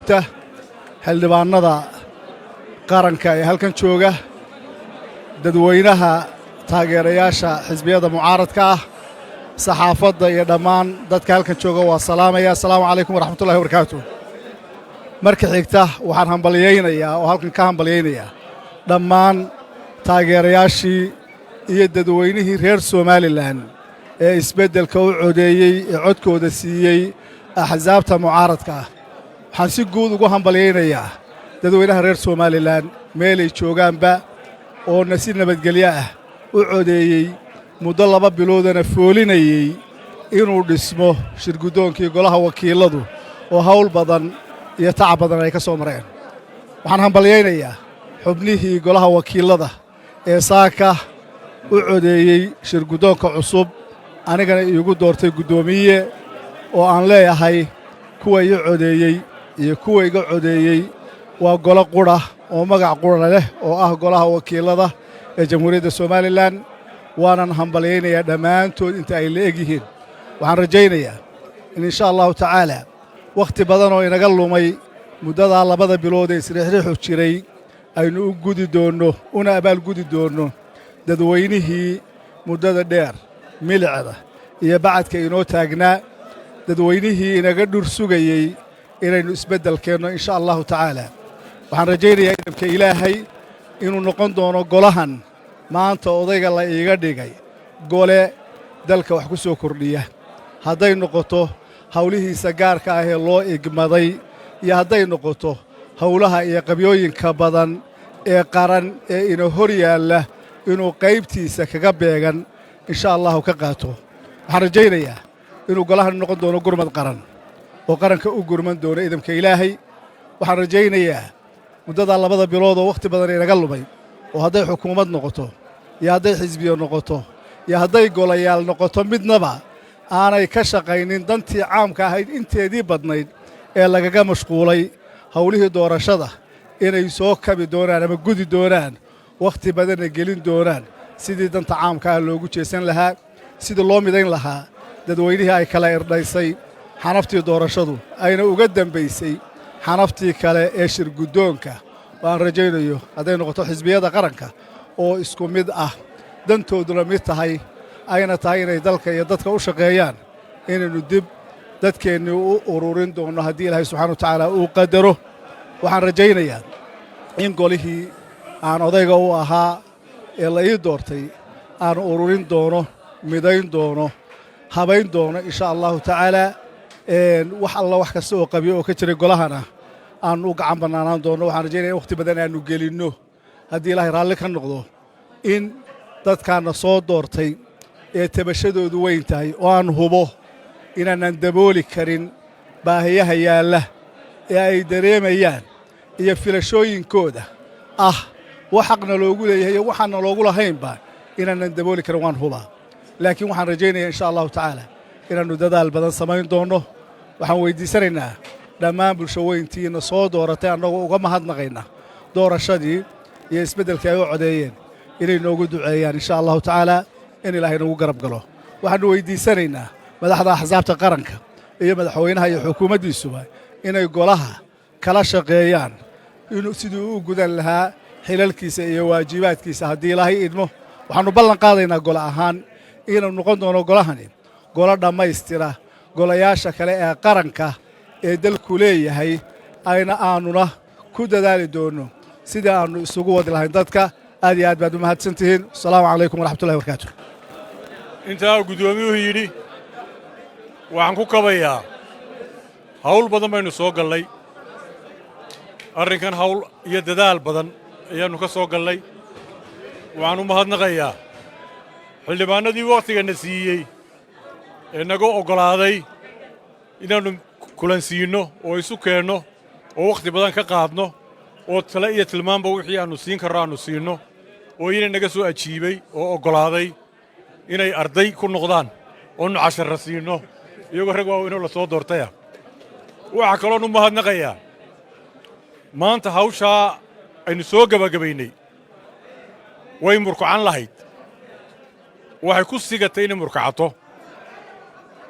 Joogta, xildhibaannada qaranka ee halkan jooga, dadweynaha, taageerayaasha xisbiyada mucaaradka ah, saxaafadda iyo dhammaan dadka halkan jooga, waa salaamaya. Asalaamu calaykum waraxmatullahi wabarakaatu. Marka xigta, waxaan hambalyaynayaa oo halkan ka hambalyaynayaa dhammaan taageerayaashii iyo dadweynihii reer Somaliland ee isbeddelka u codeeyey, ee codkooda siiyey axsaabta mucaaradka ah. Waxaan si guud ugu hambalyaynayaa dadweynaha reer Somaliland meelay joogaanba, oona si nabadgelyo ah u codeeyey, muddo 2 biloodana foolinayey inuu dhismo shirguddoonkii golaha wakiilladu, oo hawl badan iyo tacab badan ay ka soo mareen. Waxaan hambalyaynayaa xubnihii golaha wakiillada ee saaka u codeeyey shirguddoonka cusub, anigana iigu doortay guddoomiye, oo aan leeyahay kuwa ii codeeyey iyo kuwa iga codeeyey waa golo qudha oo magac qudha leh, oo ah golaha wakiillada ee Jamhuuriyadda Somaliland. Waanan hambalyaynayaa dhammaantood inta ay la eg yihiin. Waxaan rajaynayaa in, insha Allahu tacaala, wakhti badan oo inaga lumay muddadaa 2da bilood ee isriixriixu jiray aynu u gudi doonno, una abaalgudi doonno dadweynihii muddada dheer milicda iyo bacadka inoo taagnaa, dadweynihii inaga dhur sugayey inaynu isbeddel keenno, insha Allahu tacaala. Waxaan rajaynayaa, idamka Ilaahay, inuu noqon doono golahan maanta odayga la iiga dhigay gole dalka wax ku soo kordhiya, hadday noqoto hawlihiisa gaarka ah ee loo igmaday iyo hadday noqoto howlaha iyo qabyooyinka badan ee qaran ee ina hor yaalla, inuu qaybtiisa kaga beegan, insha Allahu, ka qaato. Waxaan rajaynayaa inuu golahan noqon doono gurmad qaran oo qaranka u gurman doono, idamka Ilaahay. Waxaan rajaynayaa muddadaa 2da bilood oo wakhti badan inaga lumay, oo hadday xukuumad noqoto iyo hadday xisbiyo noqoto iyo hadday golayaal noqoto midnaba aanay ka shaqaynin dantii caamka ahayd inteedii badnayd ee lagaga mashquulay howlihii doorashada, inay soo kabi doonaan ama gudi doonaan, wakhti badanna gelin doonaan sidii danta caamka ah loogu jeesan lahaa, sidii loo midayn lahaa dadweynihii ay kala irdhaysay xanaftii doorashadu, ayna uga dembaysay xanaftii kale ee shirguddoonka. Oo aan rajaynayo, hadday noqoto xisbiyada qaranka oo isku mid ah, dantooduna mid tahay, ayna tahay inay dalka iyo dadka u shaqeeyaan, inaynu dib dadkeennii u ururin doonno, haddii Ilaahay subxana wa tacaala uu qadaro. Waxaan rajaynayaa in golihii aan odayga u ahaa ee la ii doortay aan ururin doono, midayn doono, habayn doono, insha Allahu tacaalaa. Wax alla wax kasta oo qabyo oo ka jiray golahana aanu u gacan bannaanaan doonno. Waxaan rajaynaya in wakhti badan aannu gelinno, haddii Ilaahay raalli ka noqdo, in dadkaanna soo doortay ee tabashadoodu weyn tahay, oo aan hubo inaanan dabooli karin baahiyaha yaalla ee ay dareemayaan iyo filashooyinkooda ah, wax xaqna loogu leeyahay iyo waxaanna loogu lahaynba inaanan dabooli karin, waan hubaa. Laakiin waxaan rajaynayaa, insha Allahu tacaala, inaannu dadaal badan samayn doonno. Waxaan weyddiisanaynaa dhammaan bulsho weyntiinna soo dooratay, annagoo uga mahadnaqayna doorashadii iyo isbeddelkii ay u codeeyeen, inay noogu duceeyaan, insha Allahu tacaala, in Ilaahay nagu garab galo. Waxaannu weyddiisanaynaa madaxda axsaabta qaranka iyo madaxweynaha iyo xukuumaddiisuba inay golaha kala shaqeeyaan inuu sidii u gudan lahaa xilalkiisa iyo waajibaadkiisa, haddii Ilaahay idmo. Waxaannu ballan qaadaynaa gole ahaan inuu noqon doono golahani golo dhammaystira golayaasha kale ee qaranka ee dalku leeyahay, ayna aanuna ku dadaali doonno sidii aannu isugu wadi lahayn dadka. Aad iyo aad baad u mahadsan tihiin. Asalaamu calaykum waraxmatullahi barakaatu. Intaa guddoomiyuhu yidhi waxaan ku kabayaa. Hawl badan baynu soo gallay arrinkan, hawl iyo dadaal badan ayaannu ka soo gallay. Waxaan u mahadnaqayaa xildhibaannadii wakhtiganna siiyey ee naga oggolaaday inaannu kulansiinno oo isu keenno oo wakhti badan ka qaadno, oo tale iyo tilmaanba wixii aannu siin karro aannu siinno, oo ina naga soo ajiibay oo oggolaaday inay arday ku noqdaan oonu casharra siinno, iyagoo rag waaweynoo la soo doortaya. Waxaa kaloon u mahadnaqayaa, maanta hawshaa aynu soo gebagabaynay way murkucan lahayd, waxay ku sigatay inay murkacato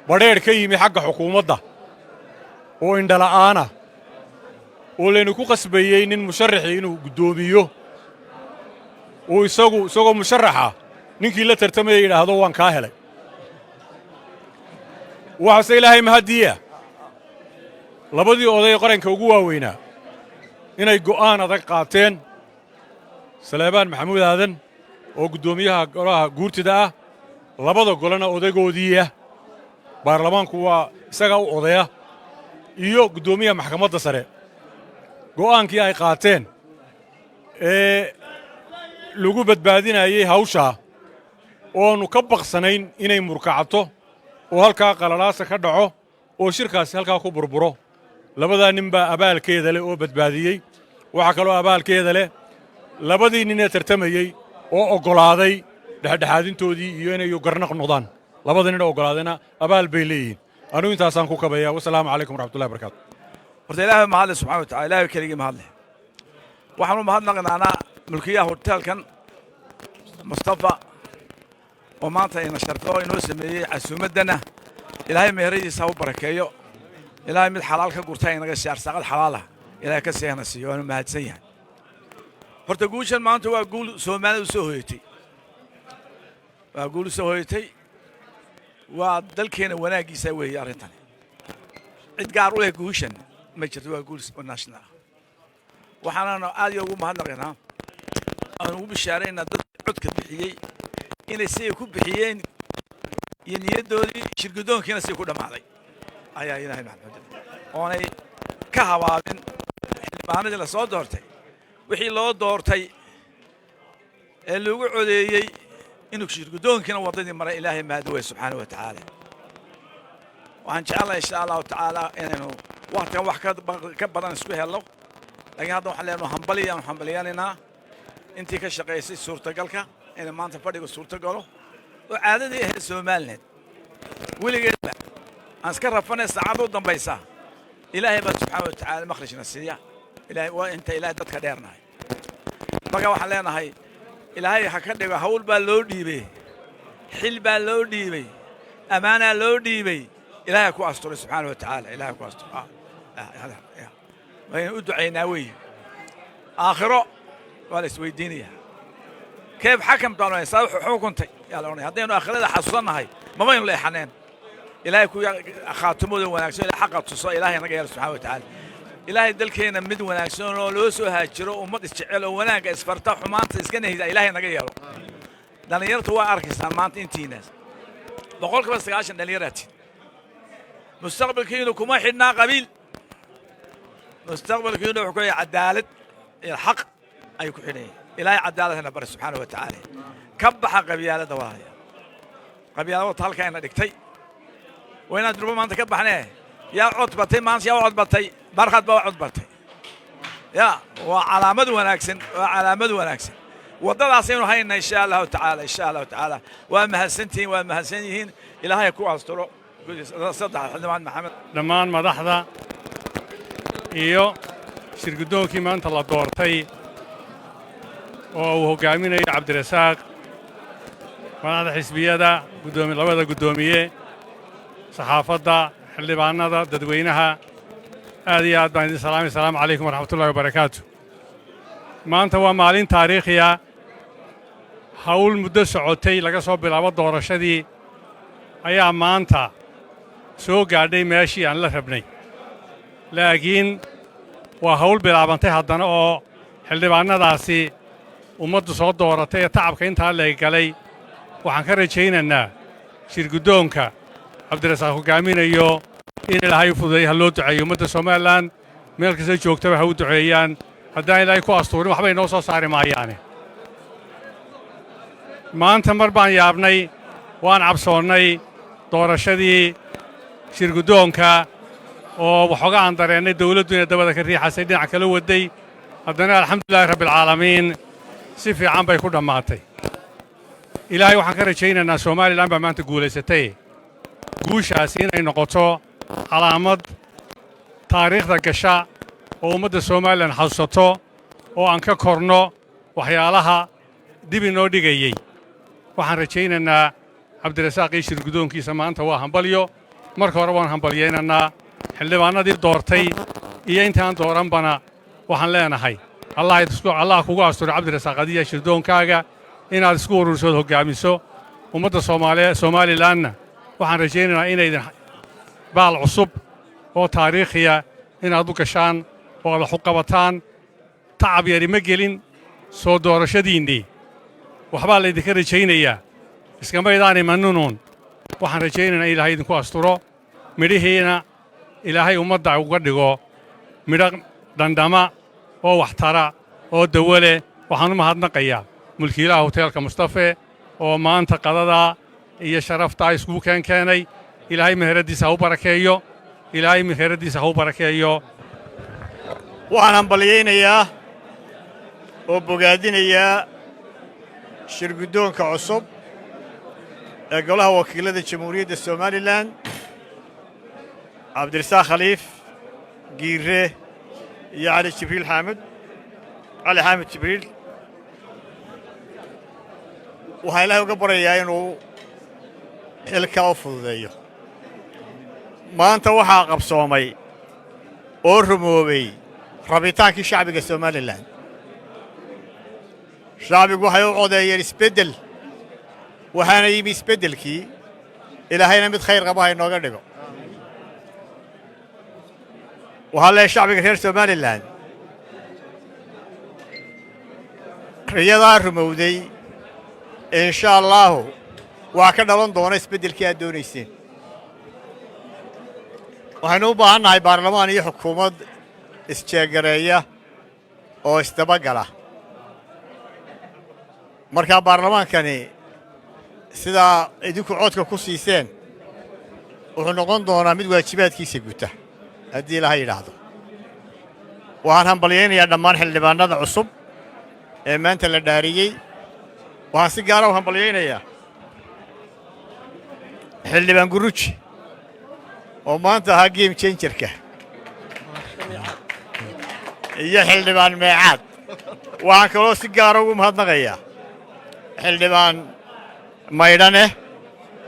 badheedh ka yimi xagga xukuumadda oo indhala'aana. Oo laynu ku qasbayey nin musharaxii inuu guddoomiyo, uu isagu isagoo musharaxa ninkii la tartamaya yidhaahdo, "Waan kaa helay." Waxaase Ilaahay mahaddiiya labadii oday ee qaranka ugu waaweynaa inay go'aan adag qaateen, Saleebaan Maxamuud Aadan oo guddoomiyaha golaha guurtida ah, labada golena odaygoodiiah, baarlamaanku waa isagaa u odaya, iyo guddoomiyaha maxkamadda sare, go'aankii ay qaateen ee lagu badbaadinayey hawshaa oonu ka baqsanayn inay murkacto oo halkaa qalalaasa ka dhaco oo shirkaasi halkaa ku burburo. Labadaa nin baa abaalkeeda leh oo badbaadiyey. Waxaa kaloo abaalkeeda leh labadii nin ee tartamayey oo oggolaaday dhexdhexaadintoodii iyo inay garnaq noqdaan. Labada nin oo oggolaadayna abaal bay leeyihiin. Anugu intaasaan ku kabaya. Wasalaamu calaykum waraxmatullahi barakaatu. Horta Ilaahay mahadle, subxana wa tacala. Ilahay keligii mahadle. Waxaan u mahadnaqnaanaa mulkiyaha hoteelkan, Mustafa, oo maanta ina sharfo oo inoo sameeyey casuumaddana. Ilaahay meheradiisa ha u barakeeyo. Ilaahay mid xalaal ka gurta inaga siiy, arsaaqad xalaalah Ilaahay ka seehna siiyo. Waanu mahadsan yahay. Horta guushan maanta waa guul Soomaalida u soo hoyatay, waa guul u soo hoyatay, waa dalkeena wanaaggiisa weeye arrintani. Cid gaar u leh guushan ma jirto, waa guul national ah. Waxaananu aad iyo ugu mahadnaqaynaa, aan ugu bishaaraynaa dad codka bixiyey inay siday ku bixiyeen iyo niyaddoodii, shirgudoonkiina siday ku dhammaaday ayaa Ilaahay maxamud oonay ka habaabin. Xildhibaanadii la soo doortay, wixii loo doortay ee lagu codeeyey inuu shirgudoonkiina waddadii maray, Ilaahay mahadi wey, subxaana wa tacaala. Waxaan jecelnahay, insha Allahu tacaala, inaynu waktigan wax ka badan isku helno, laakiin hadda waxaan leenahay hambali aanu hambaliyanaynaa intii ka shaqaysay suurtagalka inay maanta fadhiga suurtagalo, oo caadadii ahayd Somaliland weligeedba aan iska rafanay. Saacadda u dambaysa Ilaahay baa, subxaana wa tacaala, makhrijna siiya. Ilahay waa inta Ilaahay dadka dheernahay. Marka waxaan leenahay Ilaahay ha ka dhigo. Hawl baa loo dhiibay, xil baa loo dhiibay, ammaanaa loo dhiibay. Ilahay ha ku asturay, subxaana wa tacaala. Ilahay ha ku asturo. Waynu u ducaynaa weeye. Aakhiro waa la isweydiinayaa, keef xakam baan ohanay, saa xukuntay yaa la odhanaya. Haddaynu aakhirada xasuusannahay, mabaynu leexaneen. Ilaahay ku khaatimooda wanaagsan, Ilahay xaqa tuso, Ilaahay naga yeelo, subxana wa tacaala. Ilaahay dalkeena mid wanaagsan oo loo soo haajiro, ummad isjecel oo wanaagga isfarta, xumaanta iska nahida, Ilaahay naga yeelo. Dhallinyarta waa arkaysaan maanta intiinaas, 90% dhallinyaraatiin. Mustaqbalkiinu kuma xidhnaa qabiil, mustaqbalkiinu wuxuu ku yahay cadaalad iyo xaq ayuu ku xidhan yahay. Ilaahay cadaaladana bari, subxaana wa tacaala. Ka baxa qabyaaladda, walaalayaal. Qabyaalada wata halkaa ina dhigtay. Waa inaan durbo maanta ka baxnee. Yaa cod batay maanta? Yaa u cod batay? Barkhad baa u cod batay. Ya waa calaamad wanaagsan, waa calaamad wanaagsan. Waddadaasaynu hayna, insha Allahu tacaala, insha Allahu tacaala. Waa mahadsantihiin, waa mahadsan yihiin. Ilaahay ku asturo saddex xildhibaan Maxamed. Dhammaan madaxda iyo shirguddoonkii maanta la doortay oo uu hoggaaminayo Cabdirasaaq, madaxda xisbiyada, guddoomi labada guddoomiye, saxaafadda, xildhibaannada, dadweynaha, aad iyo aad baan idin salaamay. Asalaamu calaykum waraxmatullahi wabarakaatu. Maanta waa maalin taariikhiya. Hawl muddo socotay, laga soo bilaabo doorashadii, ayaa maanta soo gaadhay meeshii aan la rabnay, laakiin waa hawl bilaabantay haddana oo xildhibaannadaasi ummaddu soo dooratay ee tacabka intaa leeggalay. Waxaan ka rajaynaynaa shirguddoonka Cabdirasaaq hoggaaminayo in Ilaahay u fududeeyo. Ha loo duceeyo. Ummadda Somaliland meel kasta joogtaba ha u duceeyaan. Haddaan Ilaahay ku astuurin, waxbay noo soo saari maayaane. Maanta mar baan yaabnay, waan cabsoonnay doorashadii shirguddoonka oo waxooga aan dareennay dawladdu inay dabada ka riixasay, dhinac kala wadday. Haddana alxamdulilahi rabbialcaalamiin, si fiican bay ku dhammaatay. Ilaahay waxaan ka rajaynaynaa, Somaliland baa maanta guulaysatay, guushaasi inay noqoto calaamad taariikhda gasha oo ummadda Somaliland xasuusato, oo aan ka korno waxyaalaha dib inoo dhigayey. Waxaan rajaynaynaa Cabdirasaaq iyo shirguddoonkiisa maanta waa hambalyo. Marka hore waan hambalyaynaynaa xildhibaannadii doortay iyo intaan dooranbana. Waxaan leenahay, Allah kugu asturo, Cabdirasaaq, adiya shirdoonkaaga inaad isku ururisood hoggaamiso ummadda Soomaaliya. Somalilandna waxaan rajaynaynaa inaydin baal cusub oo taariikhiya inaad u gashaan oo aad wax u qabataan. Tacab yari ma gelin soo doorashadiinnii, waxbaa laydinka rajaynayaa, iskamaydaan imannunuun. Waxaan rajaynaynaa in Ilaahay idinku asturo, midhihiina Ilaahay ummadda uga dhigo midho dhandhama oo waxtara oo dawo leh. Waxaan u mahadnaqayaa mulkiilaha hoteelka Mustafe oo maanta qadadaa iyo sharaftaa iskugu keenkeenay. Ilaahay meheraddiisa ha u barakeeyo, Ilaahay meheraddiisa ha u barakeeyo. Waxaan hambalyaynayaa oo bogaadinayaa shirguddoonka cusub ee Golaha Wakiilada Jamhuuriyadda Somaliland, Cabdirasaaq Khaliif Giirre iyo Cali Jibriil Xaamud, Cali Xaamud Jibriil. Waxaan Ilaahay uga baryayaa inuu xilkaa u fududeeyo. Maanta waxaa qabsoomay oo rumoobay rabitaankii shacbiga Somaliland. Shacbigu waxay u codeeyeen isbeddel, waxaana yimi isbeddelkii. Ilaahayna mid khayr qaba ha inooga dhigo. Waxaa leeyahay shacbiga reer Somaliland, riyadaa rumowday, insha allaahu waa ka dhalan doona isbeddelkii aad doonayseen. Waxaynu u baahan nahay baarlamaan iyo xukuumad isjeegareeya oo isdabagala. Markaa baarlamaankani, sidaa idinku codka ku siiseen, wuxuu noqon doonaa mid waajibaadkiisa guta, haddii Ilaahay yidhaahdo. Waxaan hambalyaynayaa dhammaan xildhibaannada cusub ee maanta la dhaariyey. Waxaan si gaara u hambalyaynayaa Xildhibaan Guruji oo maanta ahaa game changerka iyo Xildhibaan Meecaad. Waxaan kaloo si gaara ugu mahadnaqayaa Xildhibaan Maydhane.